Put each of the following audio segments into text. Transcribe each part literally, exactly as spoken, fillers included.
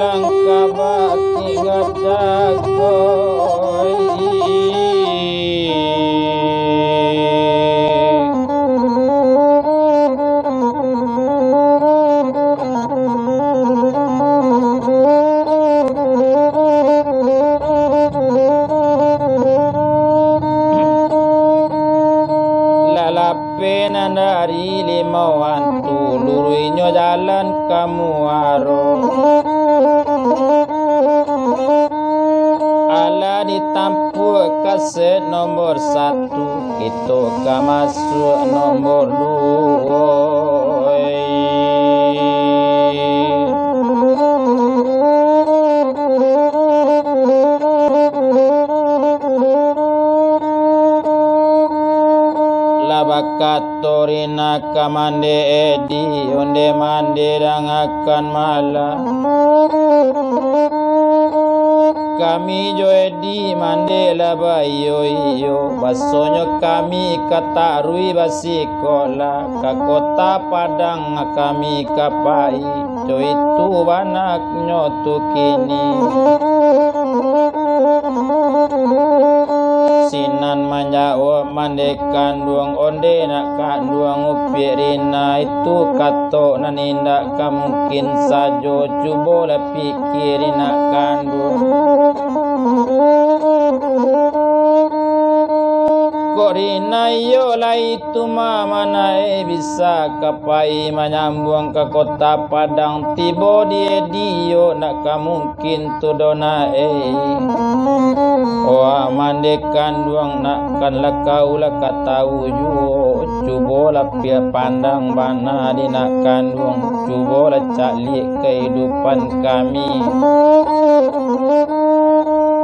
Angka batik gajah koi. Lalap Penan dari limau antu, luruihnyo jalan ka muaro. Alah ditampuak kaset nombor satu, kito ka masuak nombor duo. Lah bakato Rina ka Mande Edi, onde mande dangakan malah. Kami jo Edi mande lah baiyo-iyo, basonyo kami ka taruih basikolah, ka Kota Padang kami ka pai. Co itu banaknyo tu kini. Sinan manjawab Mande Kanduang, onde nak kanduang upiak Rina, itu kato nan indak ka mungkin sajo, cubolah pikia Rina kanduang. Kok Rina iyo lai tu ma-, manae bisa ka pai manyambuang ka Kota Padang, tibo di Edi iyo nak ka mungkin tu doh nae. Wah, Mande Kanduang nak kan lakau lah ka tau juo, cubolah piak pandang bana di nak kanduang, cubolah caliak kahidupan kami.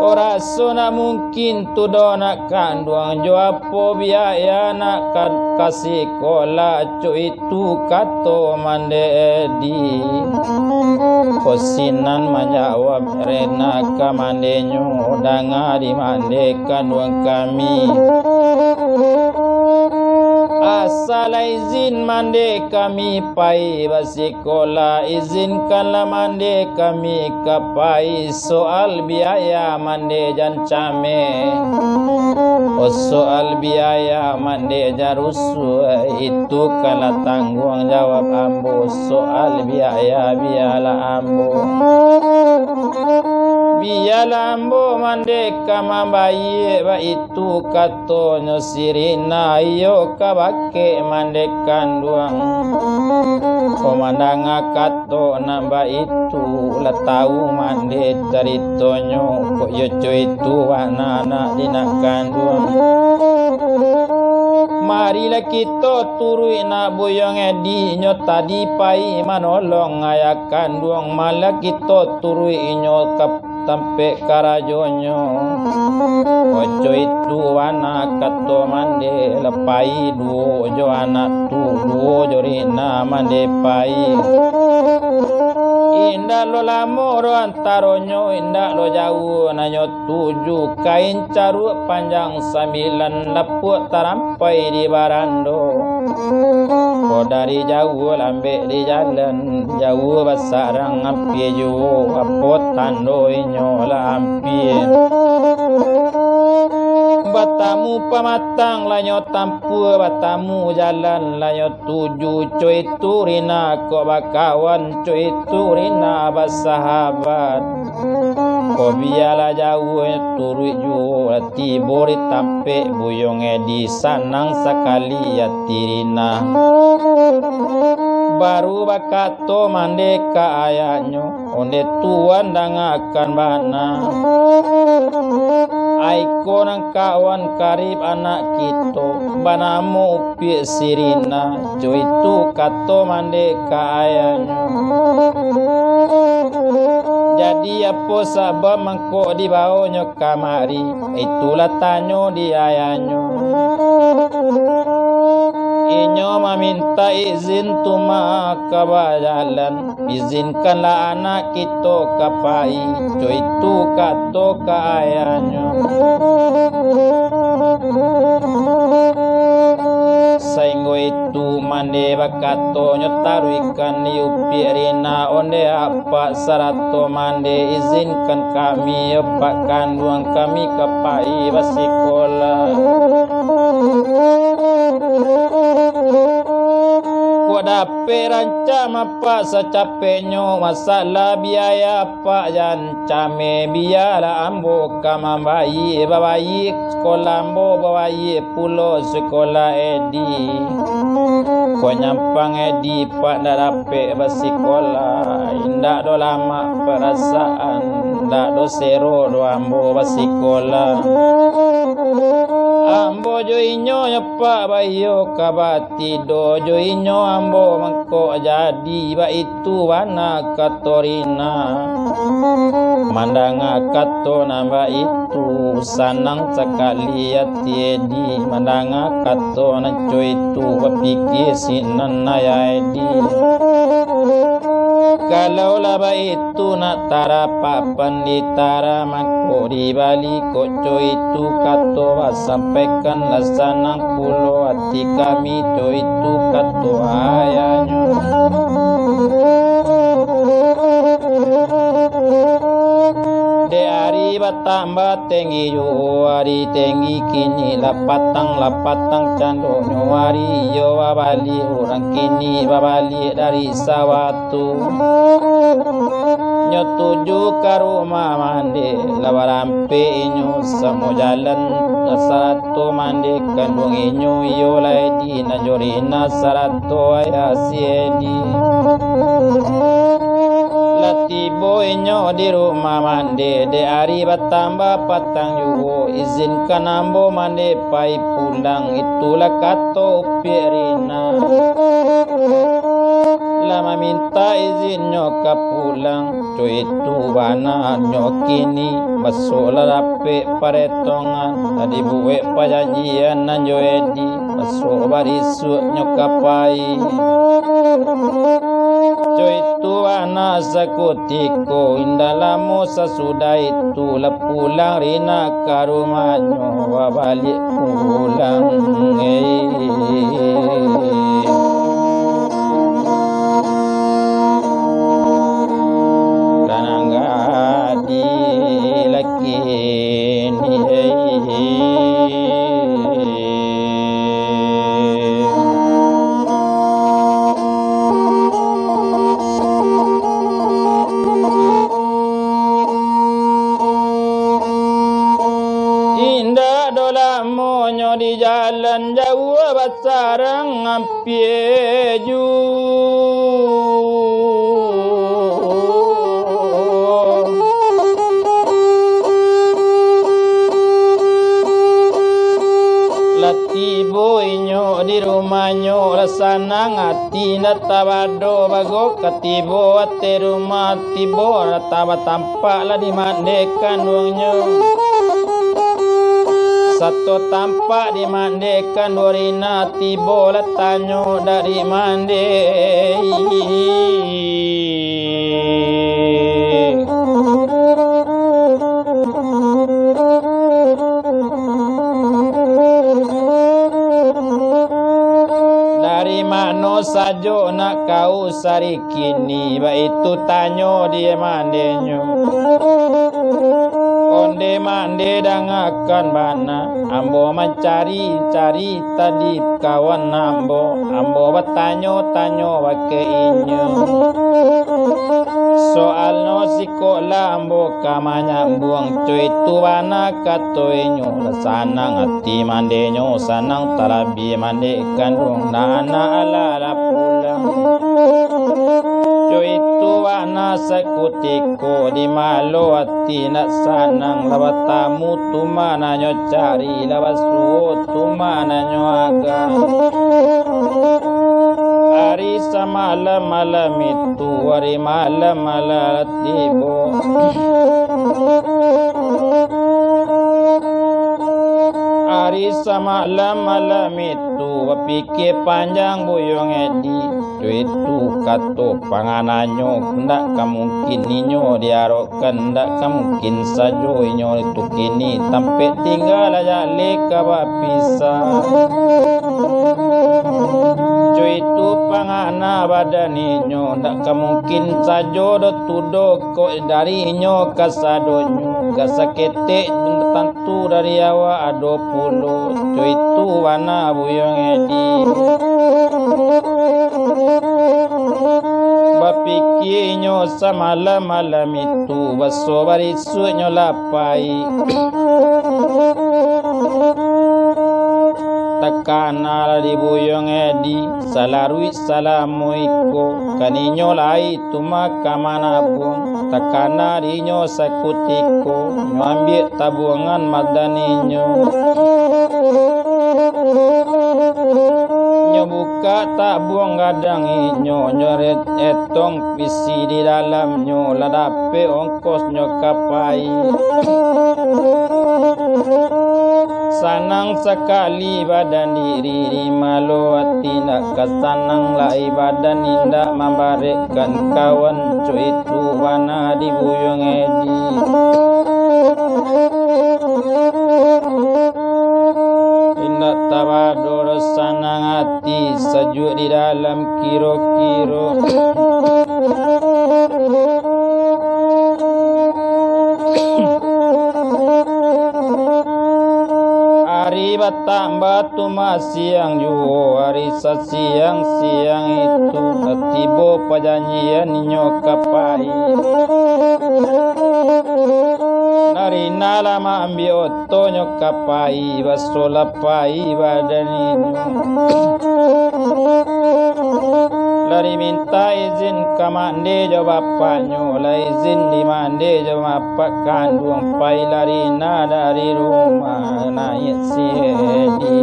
Oh, raso nak mungkin tu doh nak kanduang, jo apo biaya nak ka-, ka sikolah, co itu kato Mande Edi. Ko sinan manjawab Rina ka mandenyo, danga di Mande Kanduang kami. Asa lah izin Mande kami pai basikolah, izinkanlah Mande kami ka pai, soal biaya Mande jan cameh. Oh, soal biaya Mande jan rusuah, itu kan lah tangguang jawab ambo. Soal biaya, bialah ambo. Bialah ambo Mande ka mambayia, baitu katonyo si Rina, iyo ka bakeh Mande Kanduang. Ko mandanga kato nan baitu, lah tau Mande caritonyo, kok iyo co itu bana nak di nak kanduang. Marilah kito turuik nak buyuang Edi, inyo tadi pai manolong ayah kanduang, malah kito turuik inyo ka tampek karajonyo. Oco itu bana kato Mande, lah pai duo jo anak tu, duo jo Rina Mande pai. Indak lo lamo doh antaronyo, indak lo jauah, nanyo tujuah kain caruak panjang sambilan lapuak tarampai di barando. Ko dari jauah lambek di jalan, jauah basarang ampia juo, apo tando inyo lah ampia. Batamu pamatang lah nyo tampuah, batamu jalan lah nyo tuju, co itu Rina kok bakawan, co itu Rina basahabat. Ko bialah jauah turuik juo, lah tibo di tampek buyuang Edi, sanang sakali ati Rina. Baru bakato Mande ka ayahnyo, onde tuan dangakan bana. Aiko nan kawan karib anak kito, banamo upiak si Rina, co itu kato Mande ka ayahnyo. Jadi apo sabab mangko dibaonyo kamari? Itulah tanyo di ayahnyo. Inyo mamintak izin tu ma ka bajalan. Izinkanlah anak kito ka pai, co itu kato ka ayahnyo. Sainggo itu mande bakatonyo, taruihkan di upiak Rina, onde apak sarato mande, izinkan kami, apak kanduang kami, ka pai basikola. Kok dapek rancak apak sacapeknyo, masalah biaya apak jan cameh, bialah ambo ka mambayie, babayie sikola ambo, babayie pulo sikola Edi. Kok nyampang Edi pak ndak dapek basikola, indak doh lamak parasaan, ndak doh sero doh ambo basikola. Ambo jo inyo nyo pak baiyo ka batido, jo inyo ambo mangko jadi baitu. Tu bana kato Rina. Mandanga kato nan baitu, sanang sakali ati Edi. Mandanga kato nan co itu, bapikie sinan ayah Edi. Kalau lah baitu nak tarapak pandita, mangko dibali kok co itu kato, basampaikan lah sanang pulo ati kami, co itu kato ayahnyo. Dek ari batambah tenggi juo, ari tenggi kini lah patang, lah patang candonyo ari, iyo babaliak urang kini, babaliak dari sawah tu. Nyo tuju ka rumah mande, lah barampek inyo samo jalan, sarato mande kanduang inyo, iyo lah Edi nan jo Rina sarato ayah si Edi. Lah tibo inyo di rumah mande, dek ari batambah patang juo, izinkan ambo mande pai pulang, itulah kato upiak Rina. Lah maminta izinnyo ka pulang, co itu bana nyo kini, basuo lah dapek paretongan, lah dibuek pajanjian nan jo Edi, basuo barisuak nyo ka pai. Co itu bana sakutiko, indak lamo sasudah itu, lah pulang Rina ka rumahnyo, babaliak pulang, eh. Kanang gadih lakini, eh. Indak doh lamonyo di jalan jauah basarang ampia ju. Lah tibo inyo di rumahnyo, lah sanang ati, indak tabado bago ka tibo ateh rumah, tibo lah taba tampak lah di mande kanduangnyo. Sato tampak di mande kanduang Rina, tibo lah tanyo dari mande. Dari mano sajo nak kau sari kini, baitu tanyo di mandenyo. Onde mande dangakan bana, ambo mancari-cari tadi kawan ambo, ambo batanyo-tanyo bakeh inyo. Soalnyo sikok lah ambo ka manyambuang, co itu bana kato inyo, lah sanang ati mandenyo, sanang talabiah mande kanduang, nan anak alah lah pulang. Co itu bana sakutiko, di malo ati nak sanang, lah batamu tu mananyo cari, lah basuo tu mananyo agak. Ari samalam malam itu, ari malam malam tibo. Ari samalam malam itu, bapikia panjang Buyuang Edi. Itu kato pangananyo, ndak ka mungkin inyo diarokkan, ndak ka mungkin sajo inyo tu kini, tampek tingga lah jaleh ka bapisah. Cuitu pangana badan inyo, ndak ka mungkin sajo doh tudo kok dari inyo kasadonyo. Ka saketek tantu dari awak ado pulo, cuitu bana Buyuang Edi. Bapikia inyo samalam-malam itu, baso barisuaknyo lah pai. Takana di Buyuang Edi, salaruik salamo iko, kan inyo lai tu mah ka manabuang. Takana di inyo sakutiko, nyo ambiak tabuangan badan inyo. Nyo bukak tabuang gadang inyo, nyo re-, etong isi di dalamnyo, lah dapek ongkosnyo ka pai. Sanang sakali badan diri, di malo ati ndak ka sanang lai, badan indak mambarekkan kawan, cuitu bana di Buyuang Edi. Indak tabado doh sanang ati, sajuak di dalam kiro-kiro. Ari batambah tu masiang juo, ari sasiang-siang itu, lah tibo pajanjian inyo ka pai. Narina lah maambiak otonyo ka pai, baso lah pai badan inyo. Lah diminta izin ka mande jo bapaknyo, lah izin dimande jo bapak kanduang, pai Larina dari rumah naiak si Edi.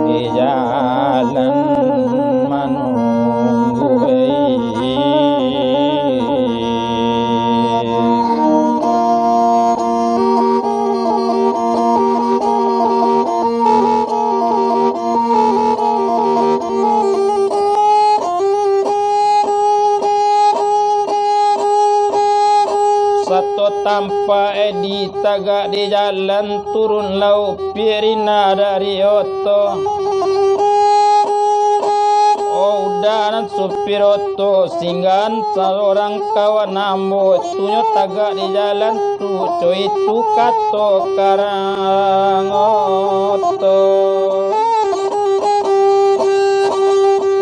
Di jalan manunggu, sato tampak Edi tagak di jalan, turun laupiak Rina dari oto. Oh, uda nan supir oto, singgahan saurang kawan ambo, tunyo tagak di jalan tu, cuitu kato karang oto.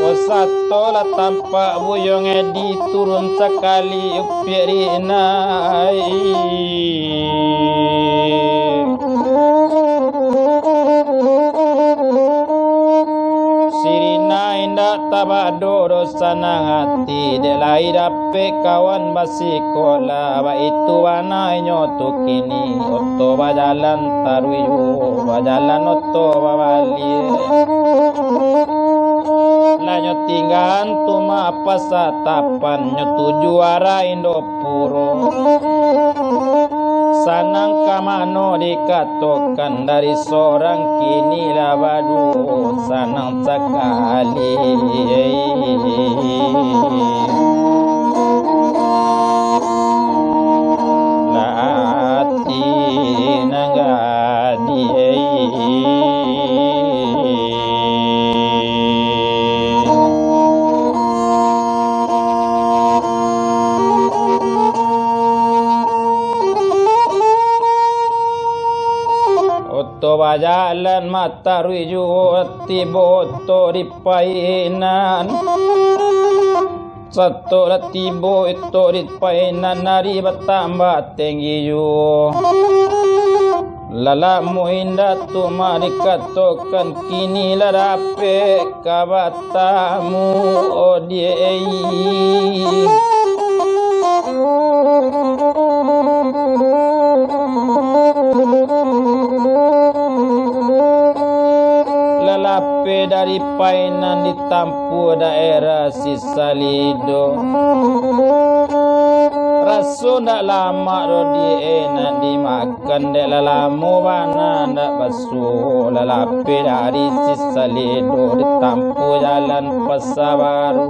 Oh, sato lah tampak Buyuang Edi turun sakali upiak Rina ai. Si Rina indak tabado doh sanang ati, dek lai dapek kawan basikolah, baitu bana inyo tu kini, oto bajalan taruih juo, bajalan oto babaliak. Lah nyo tinggaan tu mah pasatapan, nyo tuju arah Indopuro. Sanang ka mano dikatokan, dari sorang kini lah baduo, sanang sakali. Lah ati nan gadih. Oto bajalan mataruih juo, tibo oto di painan. Sato lah tibo oto di painan, ari batambah tenggi juo. Lah lamo indak tu mah dikatokan, kini lah dapek ka batamu, odiak ei. Lah lapeh dari painan ditampuah daerah Sisalido. Raso ndak lamak doh di enak dimakan, dek lah lamo bana ndak basuo, lah lapeh dari Sisalido ditampuah jalan Pasa Baru.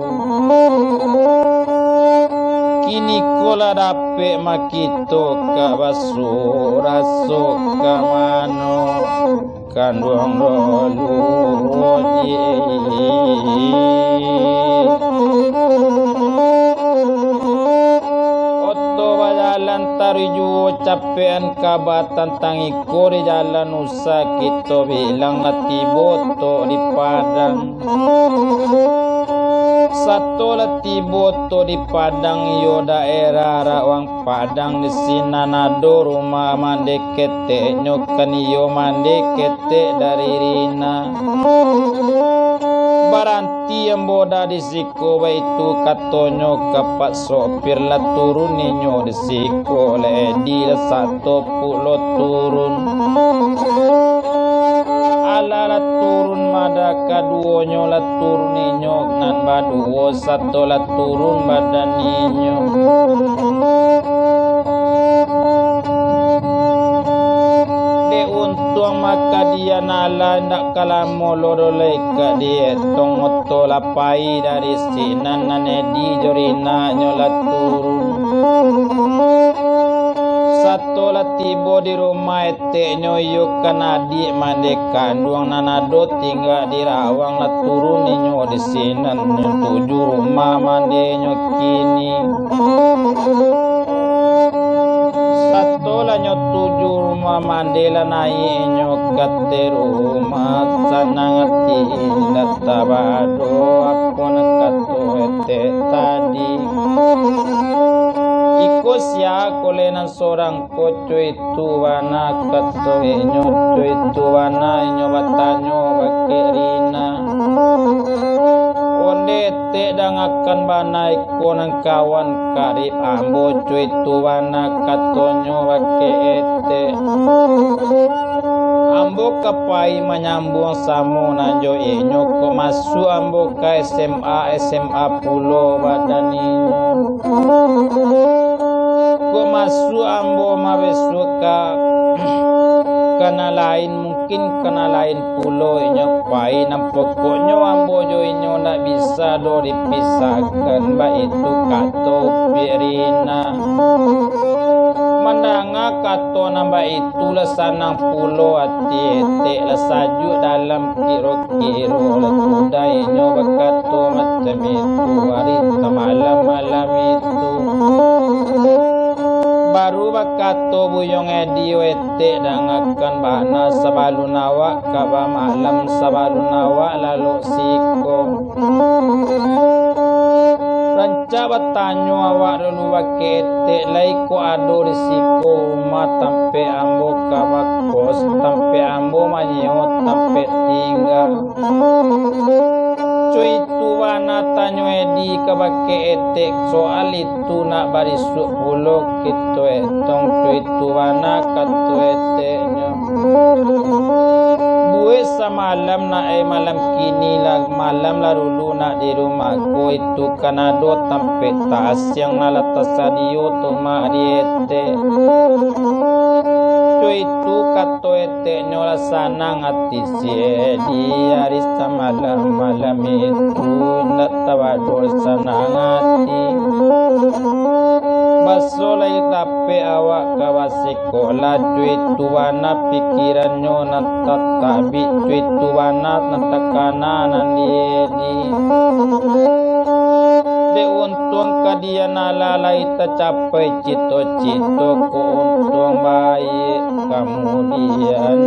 Kini ko lah dapek makito ka baso, raso ka mano kanduang dolu. Oto bajalan taruih juo capekan kaba tantang iko di jalan usah kito bilang lah tibo oto di Padang. Sato lah tibo oto di Padang, iyo daerah Rawang Padang, di sinan ado rumah mande keteknyo, kan iyo mande ketek dari Rina. Baranti ambo dah di siko, baitu katonyo ka pak sopir, lah turun inyo di siko, lah Edi lah sato pulo turun. Alah lah turun mada kaduonyo, lah turun inyo nan baduo, sato lah turun badan inyo. Dek untuang maka dian alah indak ka lamo lo doh lai ka dietong oto lah pai dari sinan, nan Edi jo Rinanyo lah turun. Sato lah tibo di rumah eteknyo, iyo kan adiak mande kanduang nan ado tingga di Rawang, lah turun inyo di sinan, nyo tuju rumah mandenyo kini. Sato lah nyo tuju rumah mande, lah naiak inyo ka ateh rumah, sanang ati indak tabado apo nan kato etek tadi. Iko sia ko lai nan sorang ko, cuy? Tu bana kato inyo, cuy, tu bana inyo batanyo bakeh Rina. Onde etek dangakan bana iko nan kawan karib ambo, cuy, tu bana katonyo bakeh etek. Ambo ka pai manyambuang samo nan jo inyo, kok masuak ambo ka S M A, S M A pulo badan inyo. Kok masuak ambo mabisuak ka, ka nan lain, mungkin ka nan lain pulo inyo pai, nan pokoknyo ambo jo inyo ndak bisa doh dipisahkan, baitu kato Upiak Rina. Mandanga kato nan baitu, lah sanang pulo ati etek, lah sajuak dalam kiro-kiro, lah sudah inyo bakato macam itu, ari samalam malam itu. Baru bakato Buyuang Edi, "Weh etek, dangakan bana sabalun awak ka bamalam, sabalun awak lalok siko. Rancak batanyo awak dulu bakeh etek, lai kok ado di siko rumah tampek ambo ka bakos, tampek ambo manyewa tampek tingga. Cuy, itu bana tanyo Edi ka bakeh etek, soal itu nak barisuak pulo kito etong, cuy, itu bana kato eteknyo. Buek samalam nak, eh, malam kini lah, malam lah dulu nak di rumah ko, itu kan ado tampek tasiang nan lah tasadio tu mak di etek." Cuy, itu kato eteknyo lah sanang ati si Edi, ari samalam malam itu indak tabado sanang ati. Baso lai dapek awak ka basikolah, cuy, itu bana pikirannyo nan tatabik, cuy, itu bana nan takana nan di Edi. Dek untuang ka dian alah lai tacapai cito-cito, kok untuang baiak kamudian